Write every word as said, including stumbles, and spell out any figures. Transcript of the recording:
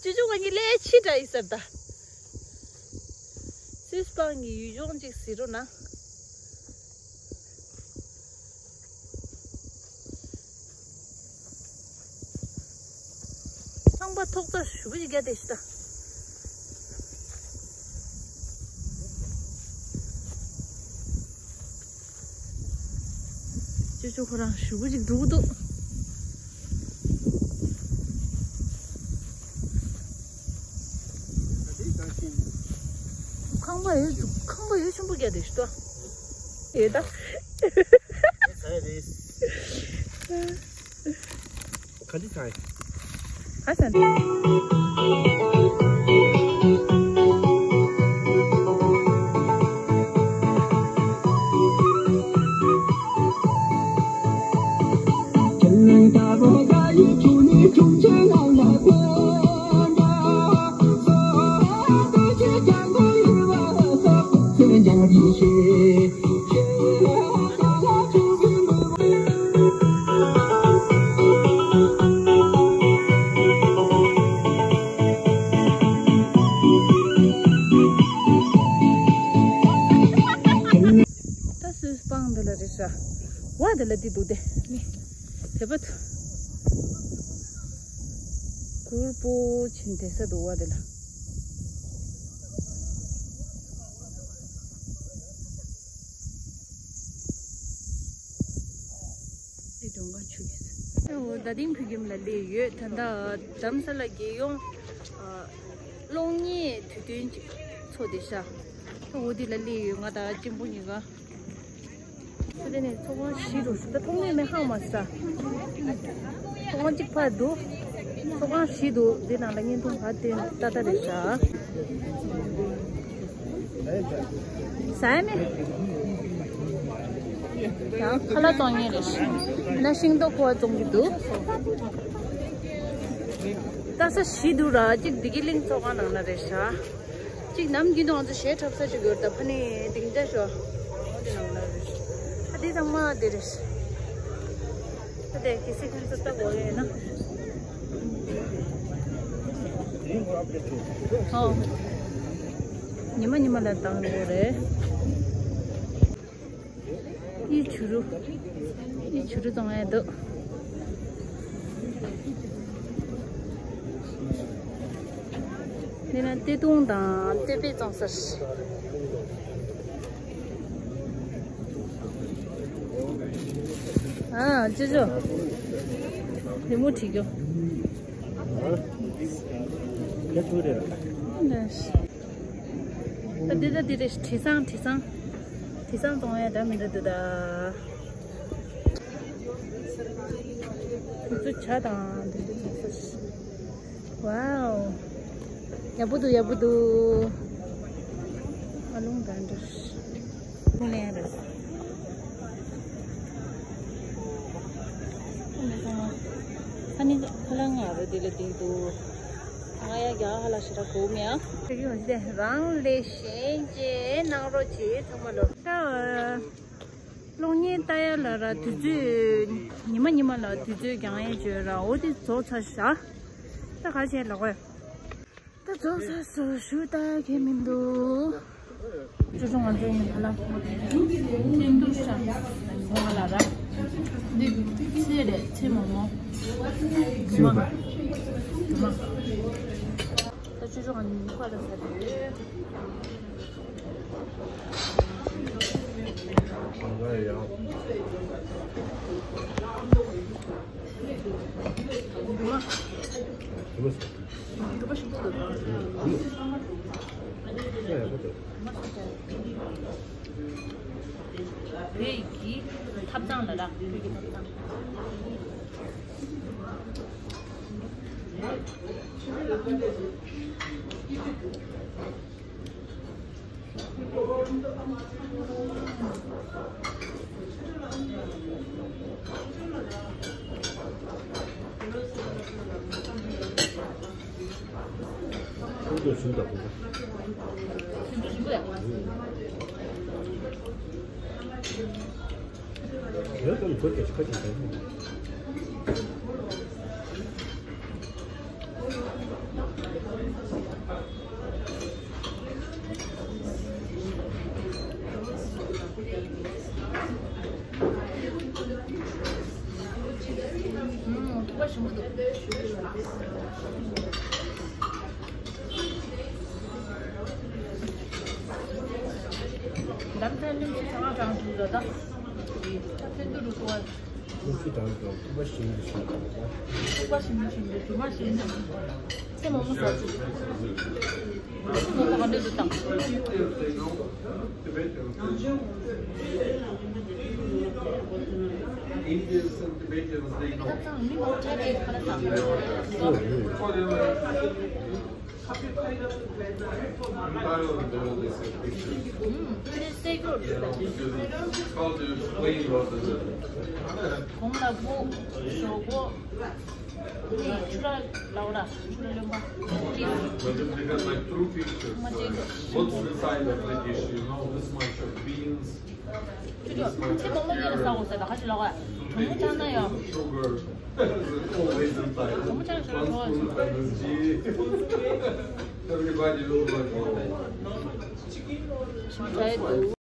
ཅོ་ཅོ་ང་གཉིས་ལས་ཕྱི་དྲགས་ཡིན་ཟེར་ད། སུད་སི་སྤང་གི་ཡུལ་ལྗོངས་ཅིག་གཟིགས་རོགས་གནང་། ཁང་པ་ཐོག་རྩེག་ཞེ་པོ་ཅིག་བརྒྱབ་བསྡད་ཤག་ད། ཅོ་ཅོ་ཁོ་རང་ཞེ་པོ་ཅིག་འདུག་འདུག་ཁང་པ་ཡོད་ཁང་པ་ཡོད་ཆེན་པོ་བརྒྱབ་བསྡད་ཤག་ད། ཡོད་ད། ག་འདི་ཚང་། ཨ་ས་འདི། ད་སུད་སི་སྤང་འདི་ལ་རེད་ཤག་འོ་འདི་ལ་འདི་འདུག་སྟེ། ནི། དེ་བ་ཐུ། གུར་པོ་ཆེན་དེ་ས་འདུག་འོ་འདི་ལ། འདི་དོན་ཁང་ཆུ་གི་ས། འོ་ད་དིང་ཕུ་གུམ་ལ་སླེབས་ཡོད། ད་ལྟ་རྡ་རམ་ས་ལ་རྒྱལ་ཡོངས་ཨ་གློག་བརྙན་དུས་སྟོན་ཅིག་ཚོགས་བསྡད་ཤག་འོ་འདི་ལ་སླེབས་ཡོད། ང་དང་གཅེན་པོ་གཉིས་ཀ། ད་དེ་ནས་ཚོགས་ཁང་བཞི་འདུག་ད་མཐོང་མེད་མེད་ཧང་མ་ས། ཚོགས་ཁང་གཅིག་ཕར་འདུག་ཚོགས་ཁང་བཞི་འདུག་འདི་ནང་ལ་བརྙན་ཐུང་ག་དེ་ཏག་ཏག་རེད་ཤག་ཟ་ཡ་མེད། ཡང་ཁ་ལག་བཙོང་མཁན་རེད་ཤག་ན་ཤིང་ཏོག་ཁོ་བ་བཙོང་གི་འདུག་ད་ས་བཞི་འདུག་ར། གཅིག་བདེ་སྐྱིད་གླིང་ཚོགས་ཁང་ནང་ན་རེད་ཤག་གཅིག་ནམ་རྒྱུན་དུ་ང་ཚོ་གཞས་འཁྲབ་ས་ཅིག་ཡོད། ད་ཕ་ནི་སྡིངས་ཆ་ཤོ་འོ་དེ་ནང་ལ་རེད། ཨ་དེ་ཚང་མ་དེ་རེད། ཨ་དེ་གལ་སྲིད་ཁྱེད་ཚོ་ལྟ་དགོས་ཡོད་ན། ཨོ། ཉི་མ་ཉི་མ་ལ་བཏང་དགོས་རེད། ཨི་བྱུ་རུ། ཨི་བྱུ་རུ་བཙོང་ཡ་འདུག་འདི་ན་སྟོད་ཐུང་དང་སྟོད་སྦས་བཙོང་ས་རེད། ཨ་ཅོ་ཅོ། རི་མོ་བྲིས་རྒྱུ། ད་འདི་ད་འདི་རེད། དྲི་བཟང་དྲི་བཟང་། དྲི་བཟང་བཙོང་ཡ་ད་མི་འདུག་འདུག་ད། ཁོ་ཚོ་ཇ་དང་འདི་འདྲ་བཙོང་ས། ཝའོ། ཡག་པོ་འདུག་ཡག་པོ་འདུག་ཨ་ལུང་ད་འདྲ། ཁོང་ལ་ཡང་རེད། ཁོང་ལ་སོང་ན། ཁ་ནི་ཁ་ལག་ང་རེད་འདི་ལ་འདི་འདུག་ང་ཡ་རྒྱ་ཧ་ལ་ཞེ་དྲག་གོ་མེད་ཨ། དེ་གི་འོན་ཏེ་རང་ལས་གཞན་གྱི་གནང་རོགས་གྱིས་ཚང་མ་ལོ། ད་གློག་བརྙན་ལྟ་ཡ་ལ་ར་དུས་ཚོད་ཉི་མ་ཉི་མ་ལ་དུས་ཚོད་འགྱངས་ཡས་བྱོས་ར་འོ་དེ་རྫོགས་ཚར་ཤག་ད་ག་བྱས་ལ་གོ། ད་རྫོགས་ཚར་སོ་ཞུ་ད་གེ་མི་འདུག་ཅོ་ཅོ་ང་ཚོ་ཡིན་ཧ་ལ། ཐེན་ཏུ་ཤ་ཟོ་ཧ་ལ་ར། འདི་ཚེ་རེད་ཚེ་མོ་མོ། ཚེ་མ། མ། ད་ཅོ་ཅོ་ང་ཚོ་ཡིན་ཧ་ལ་ཟ་རེད། མ། རུ་བ་ཞིག་ཏུ་འདུག་བོད་ཀྱི་ཐབ་ཚང་ལ་ར། བོད་ཀྱི་ཐབ་ཚང་། ཁོང་ཚོས་ཞིམ་དང་ཁོང་ཚོ། ཞིམ་པོ་ཞིམ་པོ་ཡ། ཡོད་ཙམ་བོད་ཀྱི་ཁ་ཅིག་དང་། འདམ་ཐལ་སྣུམ་ཞིག་ཚང་མ་གང་བྱུང་ལ་ད། ཐལ་འདུག་རུ་སོ། ཐུག་པ་ཞིམ་རུ་ཞིམ་དང་། ཐུག་པ་ཞིམ་རུ་ཞིམ་དང་། ཇོ་མ་ཞིམ་རུ་ཞིམ་དང་། ཚེ་མོ་མོ་ཟ་ཚུལ། ཚེ་མོ་མོ་ག་འདྲ་འདུག་དང་། Indians and Tibetans, they know. ད་ཚང་མི་མང་ཆ་ཅིག་ཁ་ན་བསམ་ཡོད། How do you explain what is it? གོང་ལ་བུ། ཞོག་པོ། ཆུ་ར་ལའོ་ར། ཆུ་ར་ལོན་པ། But if they got, like, true pictures, like, what's inside of the dish, you know, this much of beans, this much of carrot, two tablespoons of sugar, is always inside. One spoon of M S G. Everybody will like, oh.